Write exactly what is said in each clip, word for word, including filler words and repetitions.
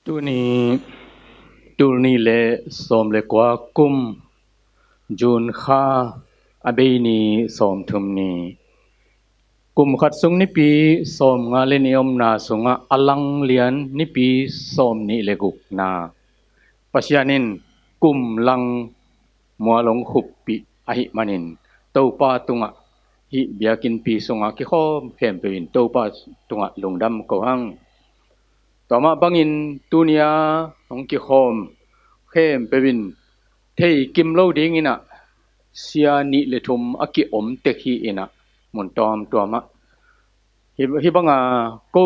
Tuni tul nih le sawm le kua kum, June kha a bei ni sawmthum ni, kum khat sung nipi sawmnga le nih omna sungah a lang lian nipi sawmnih le gukna, Pasian in kum lang mual hong khuppih ahih manin Topa tungah hih biakinnpi sungah kikhawm khempeuh in Topa tungah lungdam ko hang. Tua mah bangin tuni-a hong kikhawm khempeuh in thei kim lo dingin ah sia nih le thum a kiom tek hi in ah, mun tuamtuam ah. Hih, hih banga ko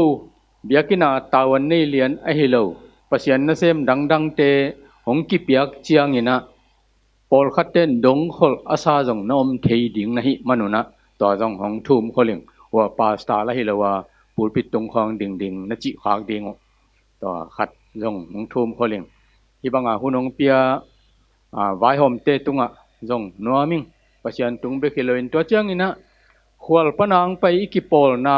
biakinn a tavuan nei lian ahi lo, Pasian nasem dangdangte hong kipiak ciangin ah, pawlkhatte in dongkholh a sa zong na om thei ding na hih manun ah, tua zong hong thum khol ing. Hua pastor la hi lo a, pulpit tung khawng dingding na cih khak ding uh. Tua khat zong hong thum khol ing. Hih banga hun hong pia, a, vaihawmte tungah zong nuam ing. Pasian tung bek hi loin tua ciangin ah, khual pana hong pai i kipawlna,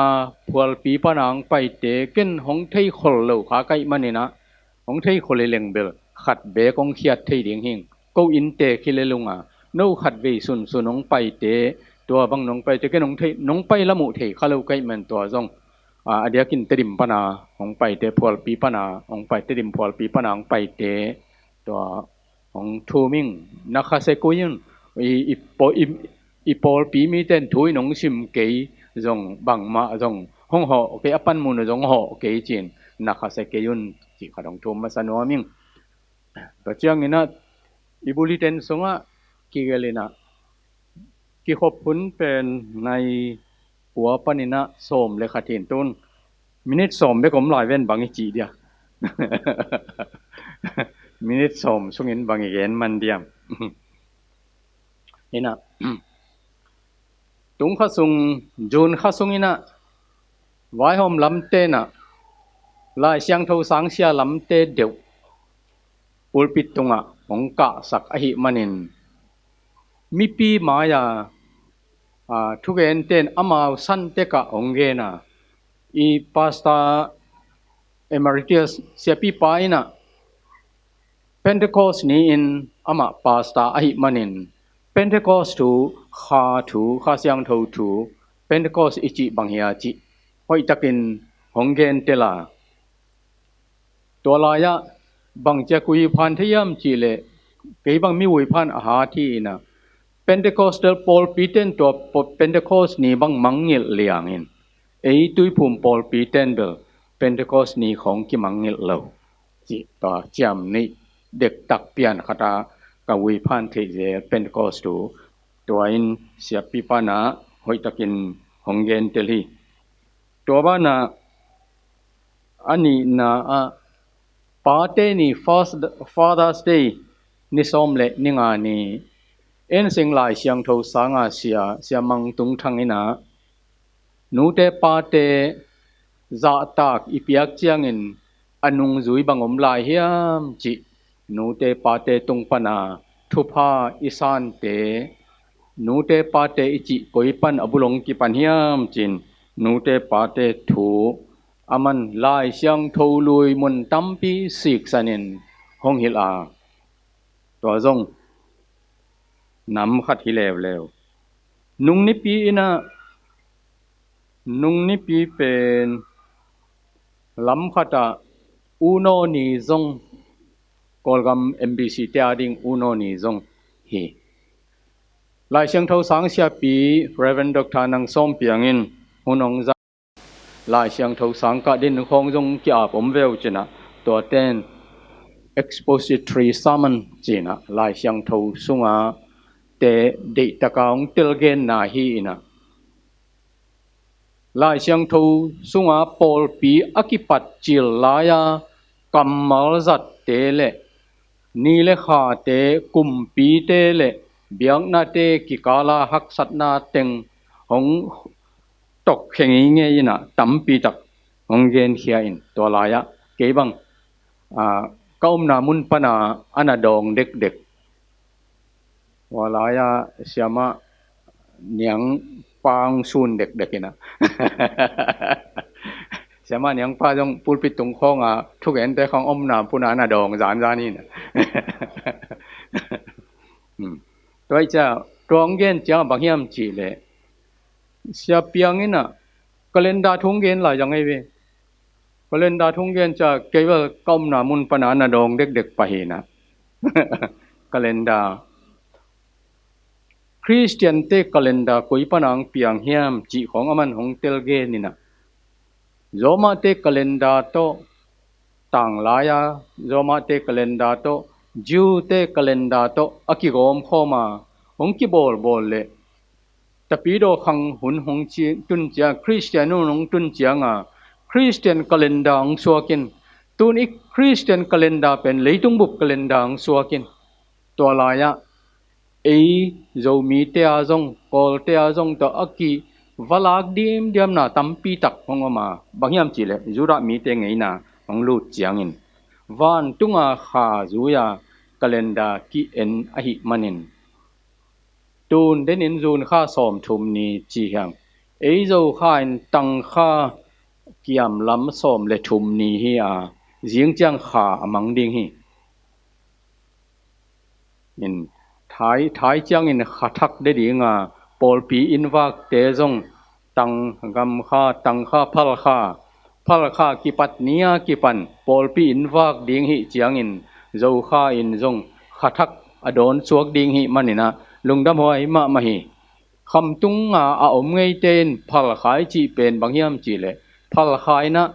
phualpi pana hong paite ken hong thei khol lo kha ka hih manin ah, hong thei khol hi leng bel khat beek hong khiat thei ding hi ing. Ko innte khi le lung a, no khatvei sunsun hong paite, tua bang nong paite ken hong thei, nong pai lam uh thei kha lo ka hih man tua zong, a, a diakin Tedim pana hong paite, phualpi pana hong pai, Tedim phualpi pana hong paite, tua hong thum ing. Na khasia kei un, i, i, paw-, i, i pawlpi mite in thu in hong sim kei zong, bangmah zong hong hawh kei, a panmun uh zong hawh kei ci-in, na khasia kei un, cih khat hong thum masa nuam ing. Tua ciangin ah, i bulletin sungah kigelh in ah, kikhop hun pen nai kua panin ah sawm le khat hi in, tun minit sawm bek om lai ven, bang i cih dia. Minit sawm sungin bang i gen man diam. In ah, tung kha sung, June kha sungin ah, vaihawm lamte in ah, Lai Siangtho sangsia lamte deuh pulpit tungah hong kahsak ahih manin, mipi mai-a, a, thugente in amau san tekah hong gen a, i Pastor Emeritus Siapipa in ah, Pentecost ni-in amah pastor ahih manin, Pentecost thu, Kha thu, Kha Siangtho thu, Pentecost i cih bang hia cih hoihtakin hong gen tel a. Tua lai-ah bang ciak ui phan thei hiam cih leh, kei bang mi ui phan a hat hi in ah, Pentecostal pawlpite in tua po-, Pentecost ni bang mangngilh liangin, ei Tuiphum pawlpite in bel Pentecost ni khawng kimangngilh lo, cih tua ciamnuih dektak pian khat ah ka ui phan theih zel Pentecost thu. Tua in Siapipa in ah hoihtakin hong gen tel hi. Tua banah, a nihna ah, Pate ni, First, Father's Day, ni sawm le ni nga ni, Ensing Lai Siangtho sanga sia, Sia Mang Tung Thang in ah, nute pate zahtak i piak ciangin a nungzui bang om lai hiam cih, nute pate tung pana thupha i sante, nute pate i cih koi pan a bulong kipan hiam cin, nute pate thu a man Lai Siangtho lui mun tampi siksanin hong hilh a, tua zong nam khat hi leuleu. Nung nipi in ah, nung nipi pen lam khatah Unaw ni zong, Kawlgam M B C te a ding Unaw ni zong hi. Lai Siangtho sang siapi Reverend Doctor Nang Sawm Piang in hun hong za, Lai Siangtho sang kah din khawng zong ki-ap om veu cin ah, tua ten expository sermon cin ah, Lai Siangtho sunga te deihtaka hong telgenna hi in ah, Lai Siangtho sunga pawlpi a kipat cil lai-a kammal zatte le ni le khate, kumpite le biaknate kikala haksatna teng hong tokkhia ngeingei in ah, tampi tak hong genkhia in, tua lai-ah kei bang, aa, ka omna mun pana a na dawng dekdek. Tua lai-ah siamah Niang Pang sun dekdek in ah, Siamah Niangpa zong pulpit tung khawngah thugente khawng omna puna na dawng zanzan in. Hmm. Tua hi ciang, tua hong gen ciang bang hiam cih leh, Sia Piang in ah calendar thu hong gen lai zang ei ve. Calendar thu hong gen ciang kei bel ka omna mun pana na dawng dekdek pah hi in ah. Calendar. Khristiante calendar koi pana hong piang hiam cih khawng aman hong tel gen in ah. Romate calendar tawh, tanglai-a Romate calendar tawh, Jewte calendar tawh a kigawm khawm a, hong kibawlbawl leh Tapidaw khang hun hong ci-, tun ciang, Khristian hun hong tun ciang a, Khristian calendar hong suak in. Tun i Khristian calendar pen leitung bup calendar hong suak in. Tua lai-ah ei Zomite a zong, Kawlte a zong tawh a kivalak dimdiamna tampi tak hong om a, bang hiam cih leh Judah mite ngeina hong lut ciangin vantunga kha zui-a calendar ki-en ahih manin, tun denin June kha sawmthum ni ci hiang. Ei Zo kha in Tang kha kiamlam sawm le thum ni hi a, zing ciang kha a mang ding hi. In, Thai, Thai ciangin kha thak de ding a, pawlpi inn vakte zong Tang gam kha, Tang kha, Phal kha, Phal kha kipat ni-a kipan pawlpi inn vak ding hi ciangin Zo kha in zong kha thak a dawn suak ding hi manin ah lungdam huai mahmah hi. Khamtunga a om ngeite in Phal kha i cih pen bang hiam cih leh, Phal kha in ah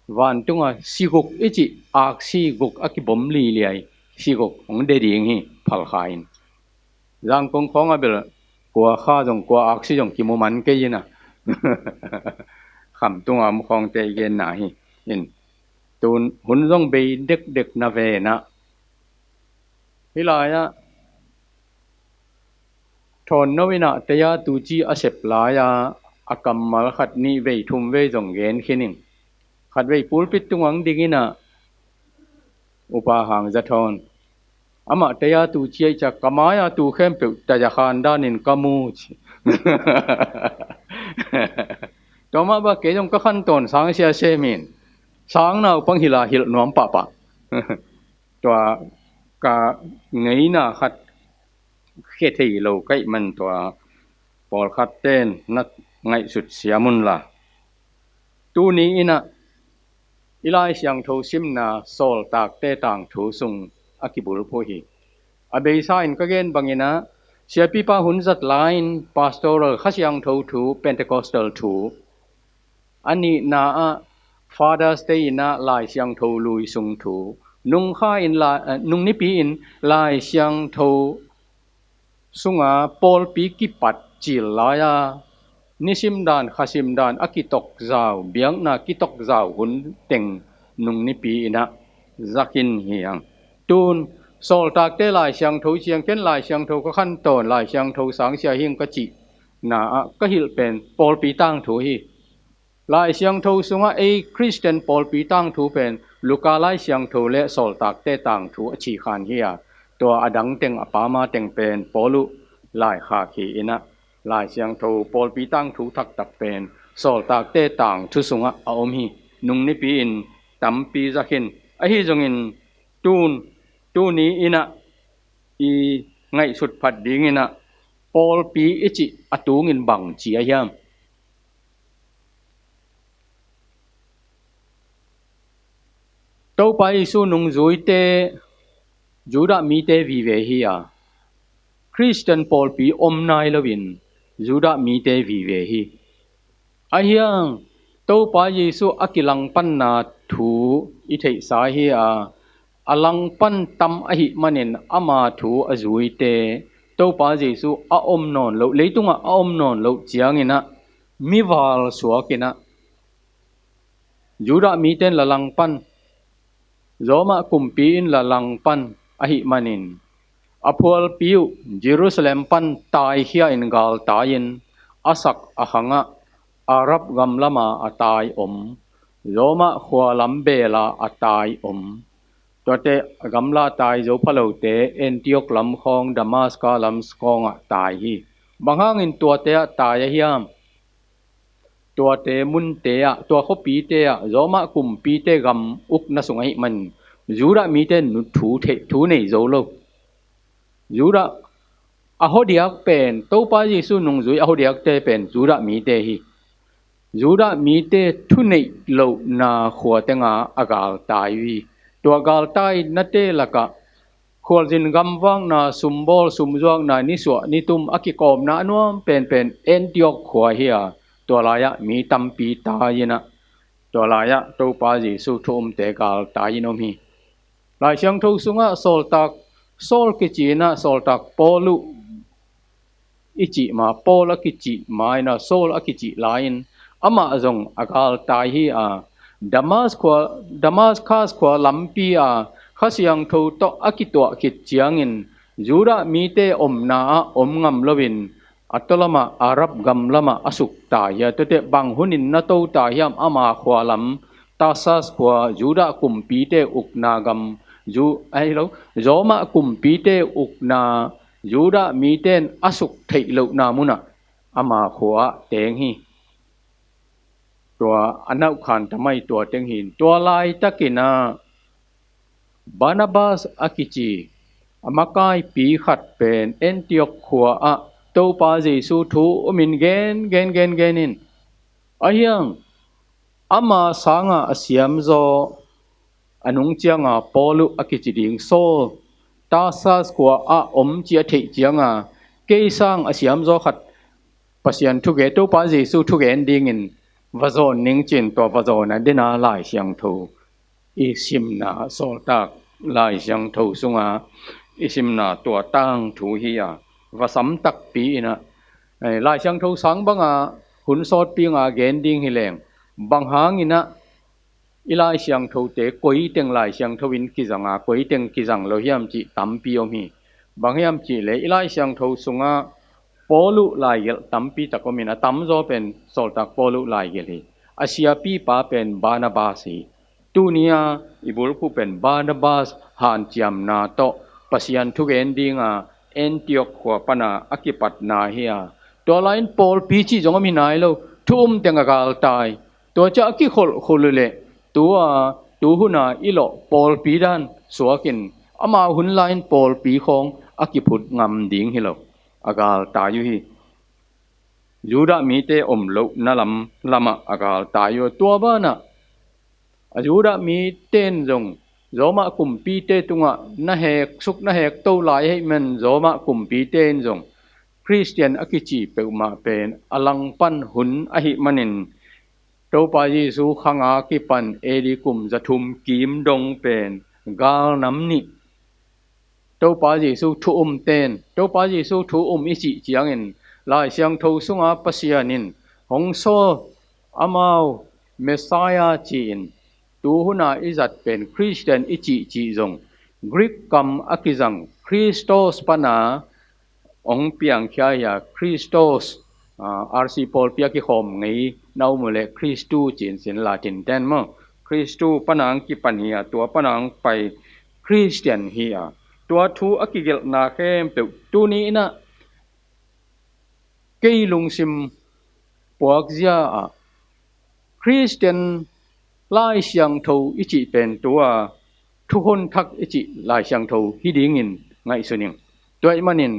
vantunga si guk i cih, aksi guk a kibom liliai, si guk hong de ding hi Phal kha in. Zangkong khawng a bel kua kha zong, kua aksi zong kimu man kei in ah. Khamtunga om khawngte i genna hi. In, tun hun zong bei dekdek na ve in ah. Hih lai-ah Thawn no in ah taya tuci a sep lai-a, a kammal khat nih vei thum vei zong gen khin ing. Khat vei pulpit tungah hong ding in ah, Upa Hang Za Thawn, amah taya tuci a i ciang ka mai-a tu khempeuh taya khan danin ka mu ci. Tua mah bang kei zong ka khan tawn sang sia sem in, sang naupang hilh a hilh nuam pahpah. Tua ka ngeina khat khia thei lo ka hih man tua pawlkhatte in na ngaihsut siam unla. Tuni in ah i Lai Siangtho simna Sawltakte Tangthu sung a kibulphuh hi. A beisa in ka gen bangin ah, siapipa hun zat lai-in pastoral Kha Siangtho thu, Pentecostal thu, a nihna ah Father's Day in ah Lai Siangtho lui sung thu, nung kha in la, eh, nung nipi in Lai Siangtho sunga pawlpi kipat cil lai-a nisim dan, khasim dan a kitok zau, biakna kitok zau hun teng nung nipi in ah za khin hi hang. Tun Sawltakte Lai Siangtho ciang ken Lai Siangtho ka khan tawn, Lai Siangtho sang sia hing ka cihna ah ka hilh pen pawlpi tangthu hi. Lai Siangtho sungah ei Khristian pawlpi tangthu pen Luka Lai Siangtho le Sawltakte Tangthu a ci khan hi a, tua a dang teng, a pama teng pen Paulu laikhak hi in ah, Lai Siangtho pawlpi tangthu taktak pen Sawltakte Tangthu sungah a om hi. Nung nipi in tampi za khin. Ahi zongin tun, tuni in ah i ngaihsut phat ding in ah, pawlpi i cih a tungin bang ci a hiam? Topa Jesu nungzuite Judah mite vive hi a, Khristian pawlpi om nai loin Judah mite vive hi. Ahi hang Topa Jesu a kilangpanna thu i theihsa hi a, a langpan tam ahih manin ama thu a zuite Topa Jesu a om nawn loh, leitungah a om nawn loh ciangin ah mival suak in ah, Judah mite in la langpan, Roma kumpi in la langpan ahih manin, a phualpi uh Jerusalem pan taikhia in galtai-in a sak a khangah Arab gam lama a tai om, Roma khua lam bela a tai om. Tuate gamla tai zo phalote Antioch lam khawng, Damaska lam khawngah tai hi. Bang hangin tuate ah tai a hiam? tuate munte ah, tua khuapite ah Roma kumpite gam ukna sung ahih man Judah mite thu thei, thu nei zo lo. Judah a hawdiak pen, Topa Jesu nungzui a hawdiakte pen Judah mite hi. Judah mite thuneih lohna khua tenga a galtai uh hi. Tua galtainate lakah khualzin gamvakna, sumbawl sumzuakna, nisuah nitum a kikawmna a nuam penpen Antiok khua hi a, tua lai-ah mi tampi tai-in ah, tua lai-ah Topa Jesu thu umte galtai-in om hi. Lai Siangtho sungah sawltak Saul kici-in ah sawltak Paul uh i cih ma, Paul a kicih ma-in ah Saul a kicih lai-in amah zong a galtai hi a, Damas khua, Damascus khua lampi a Kha Siangtho tawh a kituah khit ciangin Judah mite omna ah om ngam loin a tua lamah Arab gam lamah a suktai hi a, tuate bang hunin na totai hiam, ama khua lam Tarsus khua, Judah kumpite ukna gam, Ju, ahi lo, Roma kumpite ukna Judah mite in a suk theih lohna munah ama khua ah teng hi. Tua a nauhkhan tamai tua teng hi. Tua laitakin ah Barnabas a kici a makaipi khat pen Antiok khua ah Topa Jesu thu umin gen gen gen gen in, ahiang ama sanga a siamzaw a nung cianga Paul uh a kici ding Saul Tarsus khua ah om ci a theih cianga, kei sang a siamzaw khat Pasian thugen, Topa Jesu thugen dingin va zawn ning ci-in tua va zawn a, dena Lai Siangtho i simna, sawltak Lai Siangtho sunga i simna tua tangthu hi a, va sam takpi-in ah, eh, Lai Siangtho sang banga hun sawtpi nga gen ding hi leng, bang hangin ah i Lai Siangthote koi teng Lai Siangtho in kizang a, koi teng kizang lo hiam cih tampi om hi. Bang hiam cih leh i Lai Siangtho sungah Paul uh laigelh tampi tak omin a tamzaw pen sawltak Paul uh laigelh hi. A siapipa pen Barnabas hi. Tuni-a i bulphuh pen Barnabas hanciamna tawh Pasian thugen dinga Antiok khua pana a kipatna hi a, tua lai-in pawlpi cih zong om hi nai lo. Thu um teng a galtai. Tua ciah a kikholhkholh uh leh tua, tu huna i lawh pawlpi dan suakin amau hun lai-in pawlpi khawng a kiphut ngam ding hi lo. A galtai uh hi. Judah mite om lohna lam, lamah a galtai uh a, tua banah a Judah mite in zong Roma kumpite tungah na hek suk na hek to lai ahih man Roma kumpite in zong Khristian a kici peuhmah pen a langpan hun ahih manin Topa Jesu khanga kipan A D kum zathum kim dong pen galnam nih Topa Jesu thu umten, Topa Jesu thu um i cih ciangin Lai Siangtho sunga Pasian in hong sawl amau Messiah ci-in tu huna i zat pen Khristian i cihcih zong Greek kam a kizang Christos pana hong piangkhia hi a, Christos, ah, R C pawlpi a kikhawm ngei na um uh leh Christu ci-in sin Latin ten maw. Christu pana hong kipan hi a, tua pana hong pai Khristian hi a, tua thu a kigelhna khempeuh tuni in ah kei lungsim puakzia ah Khristian Lai Siangtho i cih pen tua thukhun thak i cih Lai Siangtho hi dingin ngaihsun ing. Tua ahih manin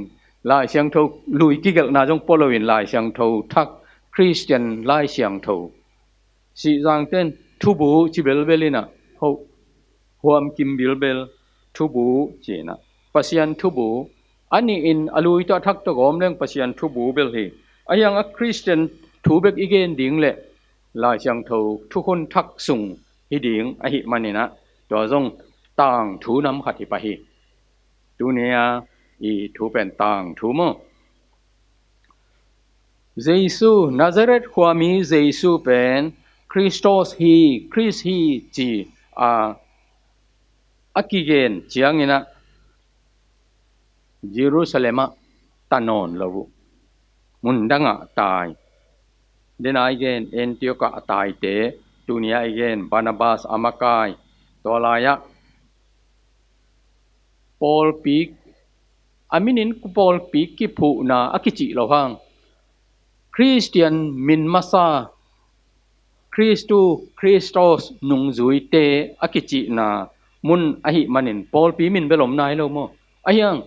Lai Siangtho lui kigelhna zong pua loin Lai Siangtho thak, Khristian Lai Siangtho. Sihzangten thubu ci belbel in ah, ho, huam kim bilbel thubu ci-in ah, Pasian thubu. A nihin a lui tawh a thak tawh gawm leng Pasian thubu bel hi. Ahi hang a Khristian thu bek i gen ding leh Lai Siangtho thukhun thak sung hi ding ahih manin ah, tua zong tangthu nam khat hi pah hi. Tuni-a i thu pen tangthu maw. Jesu, Nazareth khuami Jesu pen Christos hi, Khrist hi ci a, a kigen ciangin ah Jerusalem ah ta nawn lo uh. Mundang ah tai. Dena i gen Antiok ah a taite, tuni-a i gen Barnabas a makai, tua lai-ah pawlpi, a minin pawlpi kiphuhna a kicih lo hang, Khristian min masa Khristu, Khristos nungzuite a kicihna mun ahih manin pawlpi min bel om nai lo maw? Ahiang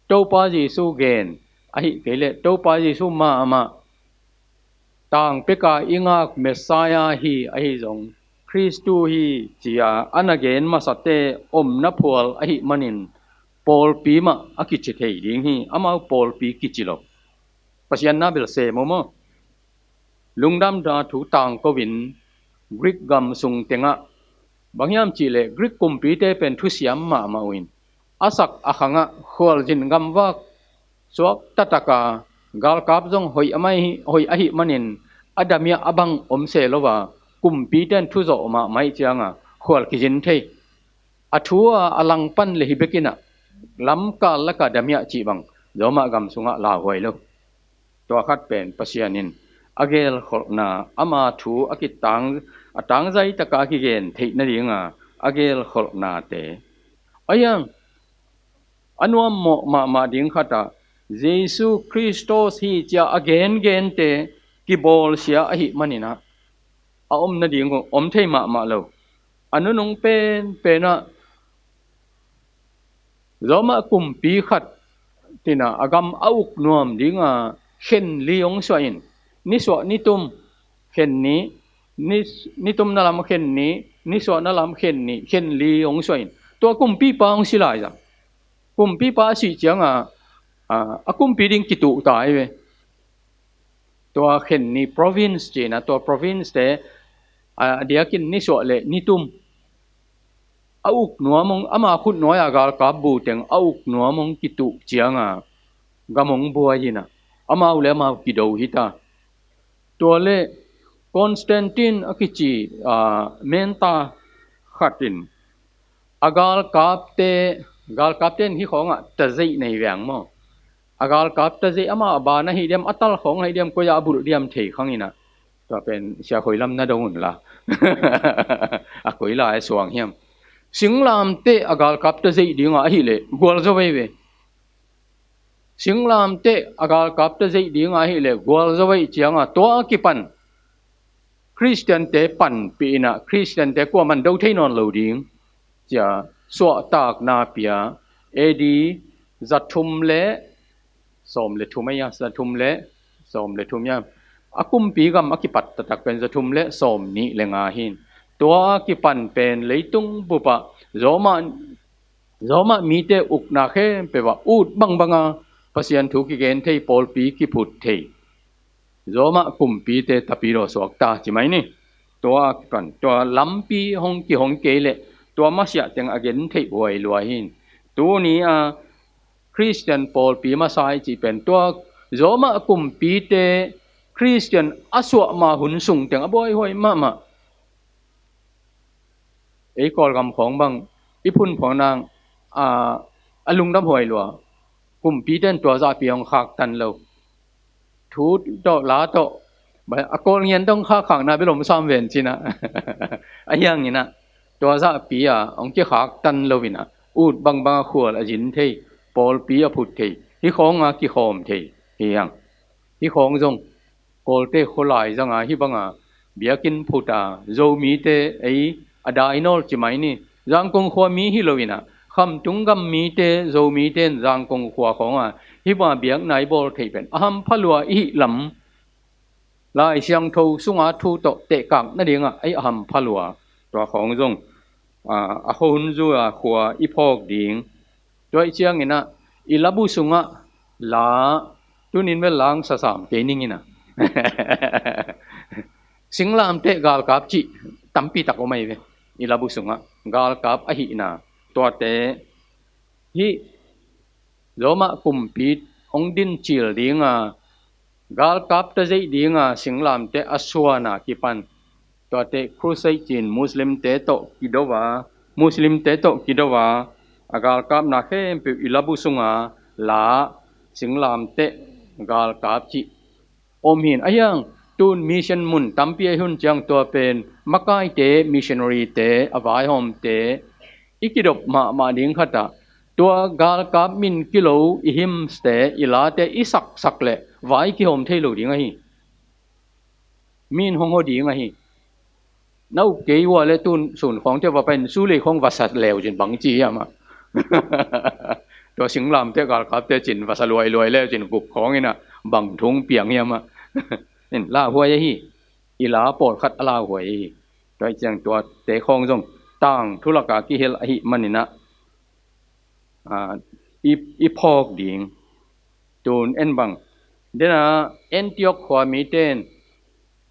Topa Jesu gen ahih kei leh Topa Jesu mahmah tangpeka i ngak Messiah hi ahi zong Khristu hi cia a na gen masate omna phual ahih manin pawlpi mah a kici thei ding hi. Amau pawlpi kici lo. Pasian na bel sem uh maw? Lungdamna thu tangko in Greek gam sung tengah bang hiam cihleh Greek kumpite pen thusiam mahmah uh in a sak a khangah khualzin gamvak suak tataka galkap zong hoih a mai hoih ahih manin a damiah a bang om se lo a kumpite in thuzawh mahmah ih cianga khual kizin thei. A thu a a langpan le hi bekinah lamkal laka damiah cih bang Roma gam sungah lauhuai lo. Tua khat pen Pasian in a gelkholhna ama thu a kitang a tangzai taka a kigen theih nadinga a gelkholhnate. Ahiang a nuammawh mahmah ding khatah Jesu Khristos hi cia a gengente kibawlsia ahih maninah a om nading uh om thei mahmah lo. A nunung penpenah Roma kumpi khat tina a gam a uk nuam dinga khen li hong suah in nisuah nitum khen ni, ni, nitumna lam khen ni, nisuahna lam khen ni, khen li hong suah in tua kumpipa hong si lai zang. Kumpipa a sih cianga a kumpi ding kituh ta hi ve. Tua khen ni province cina tua province te a diakin nisuah le nitum a uk nuam hong ama khut nuai a galkap bu teng a uk nuam hong kituh cianga gam hong buai hinah amau le amau kido hita. Tua le Constantine a kici menta khatin a galkapte galkapte in hi khawngah tazeih nei veng maw? A galkap tazeih amah a ban ahi diam a tal khawng ahi diam koi ah a bulh diam thei khanginah tua pen sia khoi lam na dong unla a koi lai a suang hiam? Singlamteh a galkap tazeih dinga ahileh gualzo vei ve. Singlamteh a galkap tazeih dinga ahileh gualzo vei cianga tua kipan Khristiante panpih inah Khristiante kuaman do thei nawn lo ding cia suahtakna pia A D zathum le sawm le thum aia zathum le sawm le thum ia a kumpi gam a kipat taktak pen zathum le sawm nih le nga hin tua a kipan pen leitung bupah Roma Roma mite ukna khempeuh ah ut bangbanga Pasian thu kigen thei pawlpi kiphut thei Roma kumpite tapidaw suakta ci mai ni. Tua kan tua lampi hong kihong kei leh tua masiah teng a gen theih huai lua hin tuni a Khristian pawlpi masa i cih pen tua Roma kumpite Khristian a suahma hun sung teng a buaihuai mahmah. Ei Kawlgam khawng bang i phunphuang nang a lungdam huai lua. Kumpite in tua zahpi hong khaktan lo. Thu tawh la tawh a Kawl ngian dong khakkhakna bel om sam ven cinah a hianginah tua zahpi a hong kikhaktan lo inah ut bangbang a khual a zin thei pawlpi a phut thei hi khawnga kikhawm thei hi hiang. Hi khawng zong Kawlte khualai zanga hi banga biakinn phuta Zomite ei a dainawl ci mai ni. Zangkong khua mi hi loinah Khamtung gam mite Zomite in Zangkong khua khawnga hi banga biakna i bawl theih pen a hampha lua i hih lam Lai Siangtho sunga thu tawh tehkak nadingah ei a hampha lua. Tua khawng zong a khuahun zua khua i phawk ding. Tua i cianginah i labu sungah la tunin vel lang sasam kei ninginah singlamteh galkap cih tampi tak om ahi ve. I labu sungah galkap ahihna tuate hih Roma kumpi hong din cil dinga galkap tazeih dinga singlamteh a suana kipan tuate crusade cin Muslimte tawh kido a Muslimte tawh kido a a galkapna khempeuh i labu sunga la singlamteh galkap cih om hin a hiang tun mission mun tampi a hun ciang tua pen makaite missionaryte a vaihawmte i kidop mahmah ding khatah tua galkap min kilo i hymnste i late i saksak leh vai kihawm thei lo ding ahi. Min hong haw ding ahi. Na up kei ua le tun sun khawng te va pai in su lei khawng va sa leu cin bang ci hiam ah. Tua singlamte galkapte cin va sa luailuai leu cin gup khawng in ah bang thu piang hiam ah. In lauhuai ahi. I la pawlkhat a lauhuai ahi. Tua hi ciang tuate khawng zong tangthu laka kihel ahih manin ah, a, i, i phawk ding. Tun en bang. Dena Antioch khua mite in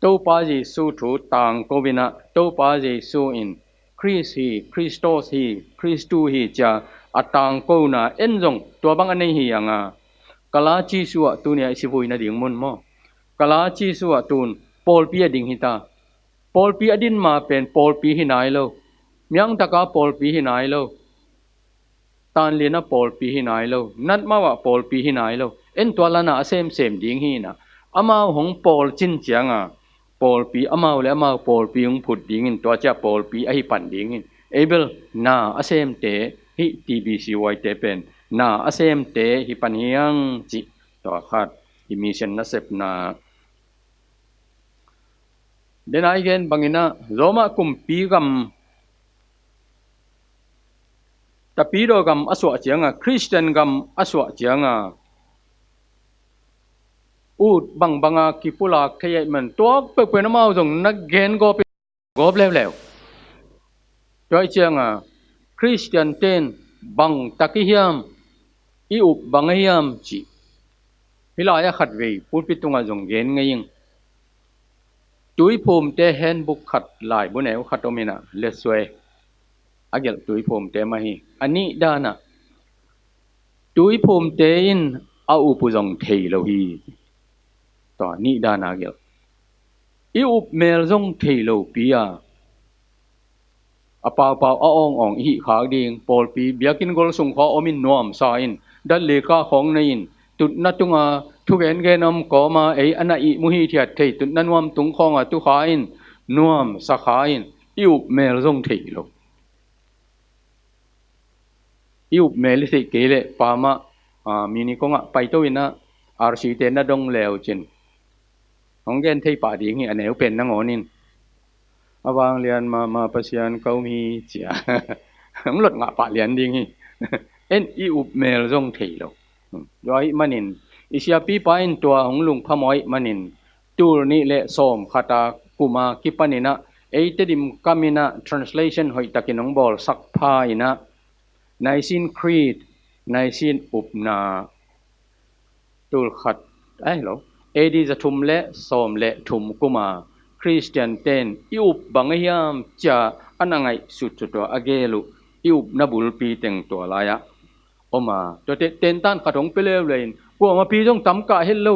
Topa Jesu thu tangko in ah, Topa Jesu in Khrist hi, Christos hi, Khristu hi cia a tangkona en zong tua bang a nei hi hang a. Ka la Jesu ah tuni-ah i sivui nading mun maw? Ka la Jesu ah tun pawlpi a ding hi ta. Pawlpi a din ma pen pawlpi hi nai lo. Miangtaka pawlpi hi nai lo. Tanliana pawlpi hi nai lo. Natmau ah pawlpi hi nai lo. En tua lana a semsem ding hi in ah. Amau hong pawl cin ciang a, pawlpi amau le amau pawlpi hong phut dingin tua cia pawlpi ahi pan dingin. Ei bel na a semte hih T B C Y te pen na a semte hi pan hi hang cih tua khat i mission nasepna. Dena i gen bangin ah Roma kumpi gam, tapidaw gam a suah ciang a, Khristian gam a suah ciang a, ut bangbanga kipulak thei ahih man tuak peuhpeuh in amau zong na gen gawp, gawp leuleu. Tua hi ciang a, Khristian ten bang tak i hiam, i up bang a hiam cih. Hih lai-ah khatvei pulpit tungah zong gen ngei ing. Tuiphumte handbook khat, laibu neu khat om in ah, let's say a gelh tuiphumte mah hi. A nih dan ah tuiphumte in a up uh zong thei lo hi. Tua nih dan a gelh. I up mel zong thei lo pi a, a paupau a awngawng i hih khak ding. Pawlpi biakinn gol sung khua om in nuamsa in, dat le ka khawng nei in, tutna tunga thugengen om kawma ei a na ihmu hithiat thei tutna nuam tung khawnga tu kha in, nuamsa kha in, i up mel zong thei lo. I up mel i theih kei leh pamah, a, mini kongah paito in ah R C te na dong leu cin hong gen thei pah ding hi, a neu pen nangawn in. A vanglian mahmah Pasian ka um hi cia hong lot ngah pah lian ding hi. En, i up mel zong thei lo. Tua ahih manin i siapipa in tua hong lungkhamawh ahih manin tul nih le sawm khata kuma kipan in ah ei Tedim kam in ah translation hoihtakin hong bawlsak pha in ah Nicene Creed, Nicene upna, tul khat, ai lo, A D za thum le sawm le thum kuma Khristian ten i up bang a hiam cia a na ngaihsut cu tua a gel uh i upna bulpi teng tua lai-ah om a, tuate tentan khat hong pia leuleu in kuamapi zong tam kah het lo.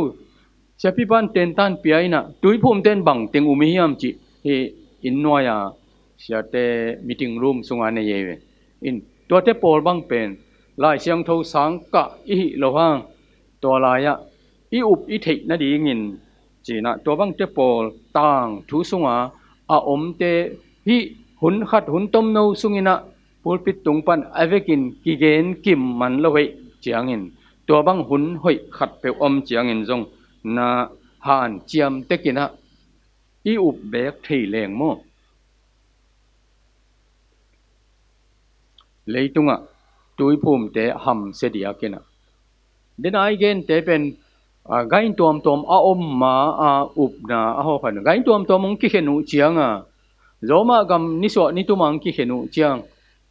Siapipa in tentan pia in ah tuiphumte in bang teng um i hiam cih hih inn nuai-a siate meeting room sunga nei ei ve. In tuate pawl bang pen Lai Siangtho sang kah i hih loh hang tua lai-ah i up i theih nadingin ci-in ah tua bangte pawl tangthu sunga a omte hih hun khat hun tomno sungin ah pulpit tung pan a vekin kigen kim man lo ahih ciangin tua bang hun hoih khatpeuh om ciangin zong na hanciam tekin ah i up beek thei leng maw? Leitungah tuiphumte hamsia diakin ah, dena i gente pen, a, gain tuamtuam a om ma a upna a hawkhan gain tuamtuam hong kikhen uh cianga, Roma gam nisuah nituma hong kikhen uh ciang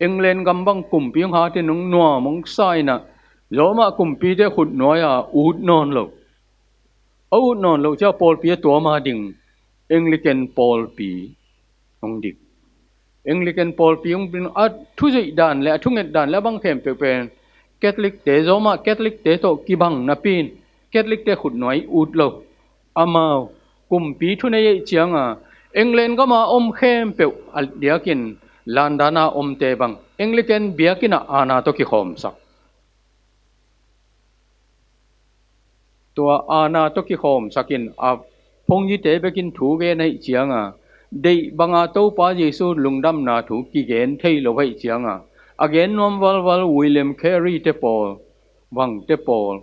England gam bang kumpi hong hatin hong nuam hong sa in ah Roma kumpite khutnuai-a ut nawn lo. A ut nawn loh cia pawlpi a tuam a ding Anglican pawlpi hong dik. Anglican pawlpi hong ding a thuzuih dan le a thunget dan le a bang khempeuh pen Catholic te, Roma Catholic te tawh kibang napi in Catholic te khutnuai ut lo. Amau kumpi thunei ahih cianga England gama om khempeuh a diakin London a omte bang Anglican biakinn ah aana tawh kikhawmsak. Tua aana tawh kikhawmsakin a phungzite bekin thu gen ahih cianga, deih banga Topa Jesu lungdamna thu kigen thei lo ahih cianga, a gen nuam valval William Carey te pawl, bangte pawl,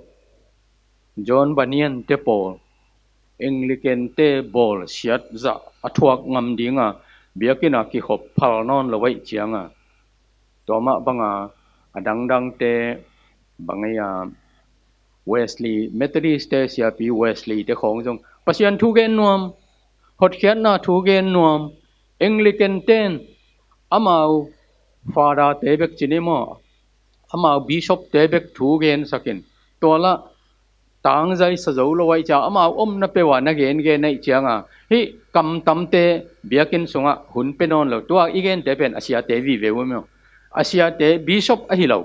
John Bunyan te pawl, Anglican te bawlsiat zah a thuak ngam dinga biakinn ah kikhop phal nawn lo ahih cianga, tua mah banga a dangdangte bang ei a, Wesley, Methodist te siapi Wesley te khawng zong Pasian thu gen nuam, hotkhiatna thu gen nuam, Anglican ten amau Father te bek ci ni maw, amau Bishop te bek thu gensakin, tua lah tangzai sa zo lo ahih ciang amau omna peuh ah na gengen ahih cianga, hih kamtamte biakinn sungah hun pe nawn lo. Tua i gente pen a siate vive uh maw, a siate Bishop ahi lo,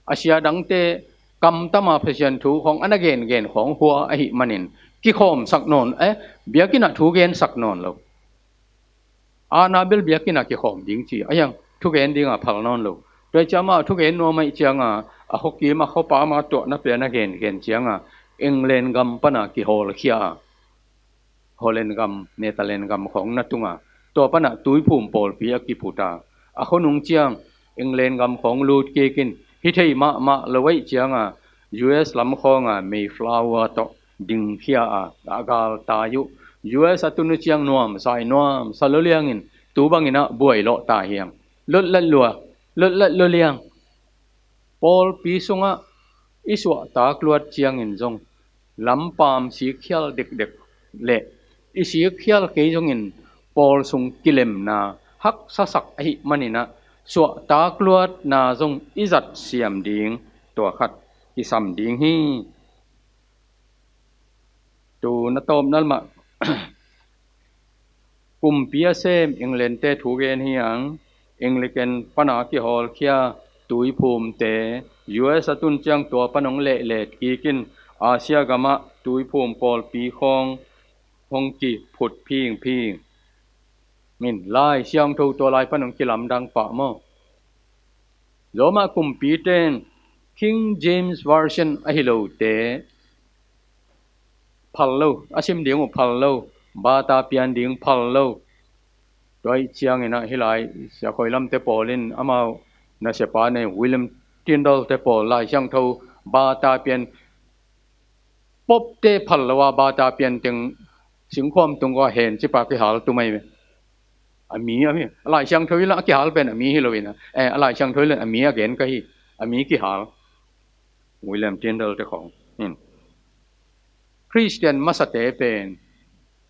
a sia dangte kamtama Pasian thu khawng a na gengen khawng hua ahih manin kikhawmsak nawn, eh, biakinn ah thu gensak nawn lo. Ana bel biakinn ah kikhawm ding ci a, hiang thugen dingah phal nawn lo. Tua ciang amau thugen nuam ahih cianga, a khuakim a khuapa ma tuahna peuh a na gengen cianga, England gam pana kihawlkhia a, Holland gam, Netherland gam khawng na tunga, tua pana Tuiphum pawlpi a kiphut a, a khuanung ciang England gam khawng lut kikin, hi thei mahmah lo ahih cianga, U S lam khawnga Mayflower tawh dingkhia a, a galtai uh. U S a tun uh ciang nuamsa i nuamsa lo liangin, tu bangin ah buai lawh ta hiang. Lotlat lua, lotlat lo liang. Pawlpi sungah i suahtak luat ciangin zong lampam sikkhial dekdek le i sikkhial kei zongin pawl sung kilemna haksasak ahih manin ah, suahtak luatna zong i zat siam ding, tua khat kisam ding hi. Tu na tawpna lamah kumpi a sem England te thu gen hi ang. Anglican pana kihawlkhia Tuiphumte U S a tun ciang tua pan hong lehlet kikin Asia gamah Tuiphum pawlpi khawng hong kiphut phingphing. Min Lai Siangtho tua lai pan hong kilamdang pah maw? Roma kumpite in King James Version ahi lote phal lo, a sim ding uh phal lo, bata pian ding phal lo. Tua ahih ciangin ah hih lai siakhoi lamte pawl in amau nasiapa nei William Tyndale te pawl Lai Siangtho bata pian, Pope te phal lo a bata pian teng singkhuam tung kua hen cipa kihal tum ahi ve. A mi, a mi, a Lai Siangtho hi lo a kihal pen a mi hi lo in a, eh, a Lai Siangtho hi lo in a mi a gen ka hi, a mi kihal. William Tyndale te khawng in Khristian masate pen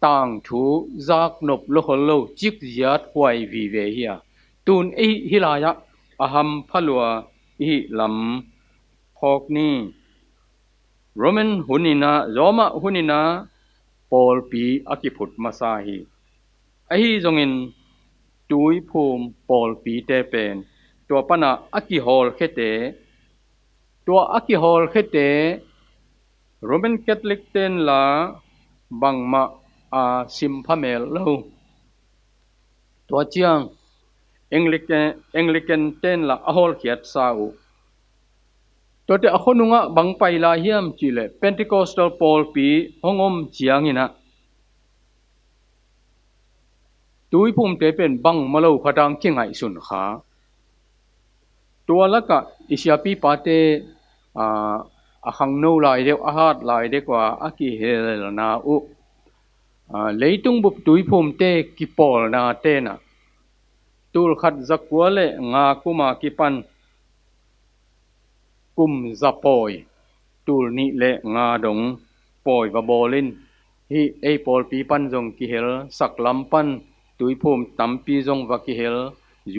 tangthu zaknop lo khol lo, cikziat huai vive hi a, tun ei hih lai-ah a hampha lua i hih lam phawk ni. Roman hunin ah, Roma hunin ah pawlpi a kiphut masa hi. Ahi zongin Tuiphum pawlpite pen tua pana a kihawlkhiate, tua a kihawlkhiate Roman Catholic ten la bangmah a simpha mel lo. Tua ciang Anglican, Anglican ten la a hawlkhiatsa uh. Tuate a khuanungah bang pai lai hiam cihleh Pentecostal pawlpi hong om ciangin ah Tuiphumte pen bangmah lo khatang kingaihsun kha. Tua lakah i siapipate, aa, a khangno lai deuh, a hat lai deuh a, a kihelna uh, aa, leitung bup Tuiphumte kipawlna tenah tulkhat zakua le nga kuma kipan kum za pawi, tul nih le nga dong pawi va bawlin, hih ei pawlpi pan zong kihel, saklam pan Tuiphum tampi zong va kihel,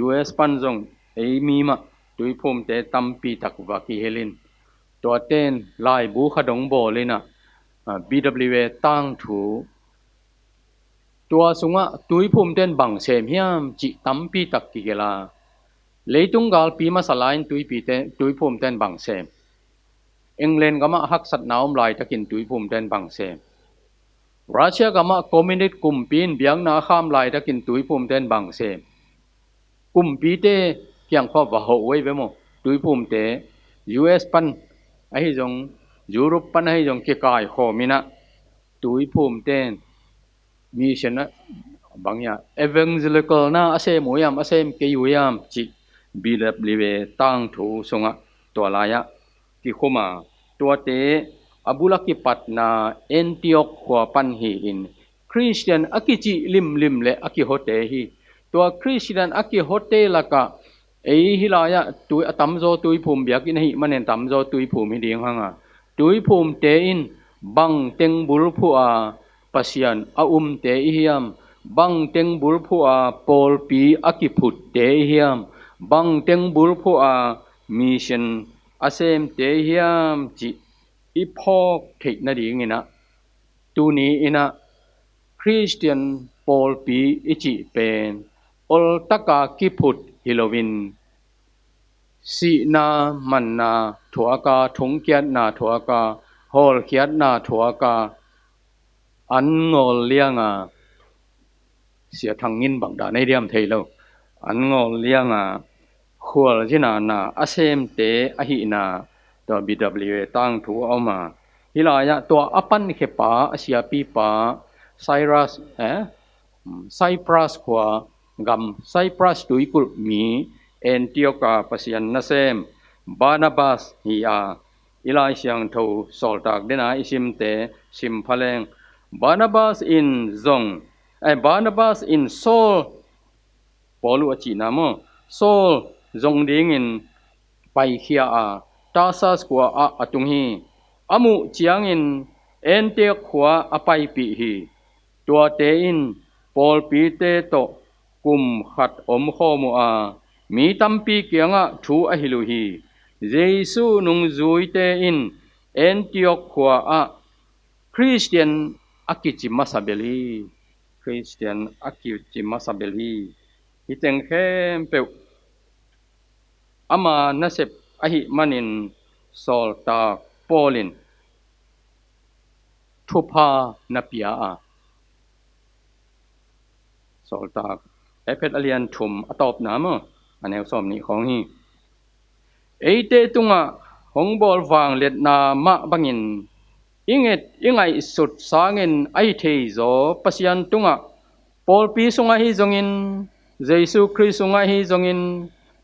U S pan zong ei mi mah Tuiphumte tampi tak va kihelin, tuaten laibu kha dong bawlin ah, ah, B W A tangthu, tua sungah Tuiphumten bang sem hiam cih tampi tak kigelh a, leitung galpi masa lai-in Tuipite, Tuiphumten bang sem? England gamah haksatna om laitakin Tuiphumten bang sem? Russia gamah communist kumpi in biakna a kham laitakin Tuiphumten bang sem? Kumpite kiang khua va hoh uh ei ve maw? Tuiphumte U S pan ahi zong, Europe pan ahi zong kikaikhawm in ah Tuiphumten mission ah bang hiam, evangelical na a sem uh hiam, a sem kei uh hiam cih B W A tangthu sungah tua lai-ah kikhum a, tuate a bul a kipatna Antioch khua pan hi-in Khristian a kicih limlim le a kihote hi. Tua Khristian a kihote lakah ei hih lai-ah tui, a tamzaw tuiphum biakinn ahih manin tamzaw tuiphum hi ding hanga, tuiphumte in bangteng bulphuh a Pasian a umte i hiam, bangteng bulphuh a pawlpi a kiphutte i hiam, bangteng bulphuh a mission a semte i hiam cih i phawk theih nadingin ah, tuni in ah Khristian pawlpi i cih pen oltaka kiphut hi loin, sihna manna thuaka, thungkiatna thuaka, hawlkhiatna thuaka, an ngawl lianga, Sia Thang in bang dan ei diam thei lo, an ngawl lianga khualzinana a semte ahihna tua B W A tangthu a om a, hih lai-ah tua a pankhia pa, a siapi pa, Cyrus, eh? Cyprus khua gam, Cyprus tuikulh mi, Antioch a Pasian nasem Barnabas hi a, i Lai Siangtho Sawltak dena i simte sim phaleng, Barnabas in zong, eh, Barnabas in Saul, Paul uh a cihna maw, Saul zong dingin paikhia a, Tarsus khua ah a tung hi. A muh ciangin Antioch khua a paipih hi. Tuate in pawlpite tawh kum khat omkhawm uh a, mi tampi kiangah thu a hilh uh hi. Jesu nungzuite in Antioch khua ah Khristian a kici masa bel hi. Khristian a kici masa bel hi. Hih teng khempeuh ama nasep ahih manin Sawltak Paul in thupha na pia a, Sawltak Efet a lian thum a tawpna maw, a neu sawm nih khawng hi. Eite tungah hong bawl vangliatna mah bangin i nget i ngaihsut sangin a hi thei zaw Pasian tungah, pawlpi sungah hi zongin, Jesu Khrist sungah hi zongin,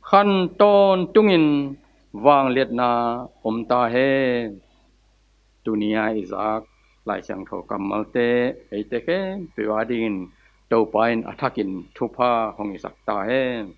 khan tawntungin vangliatna om ta hen. Tuni-a i zak Lai Siangtho kammalte eite khempeuh a dingin Topa in a thakin thupha hong hisak ta hen.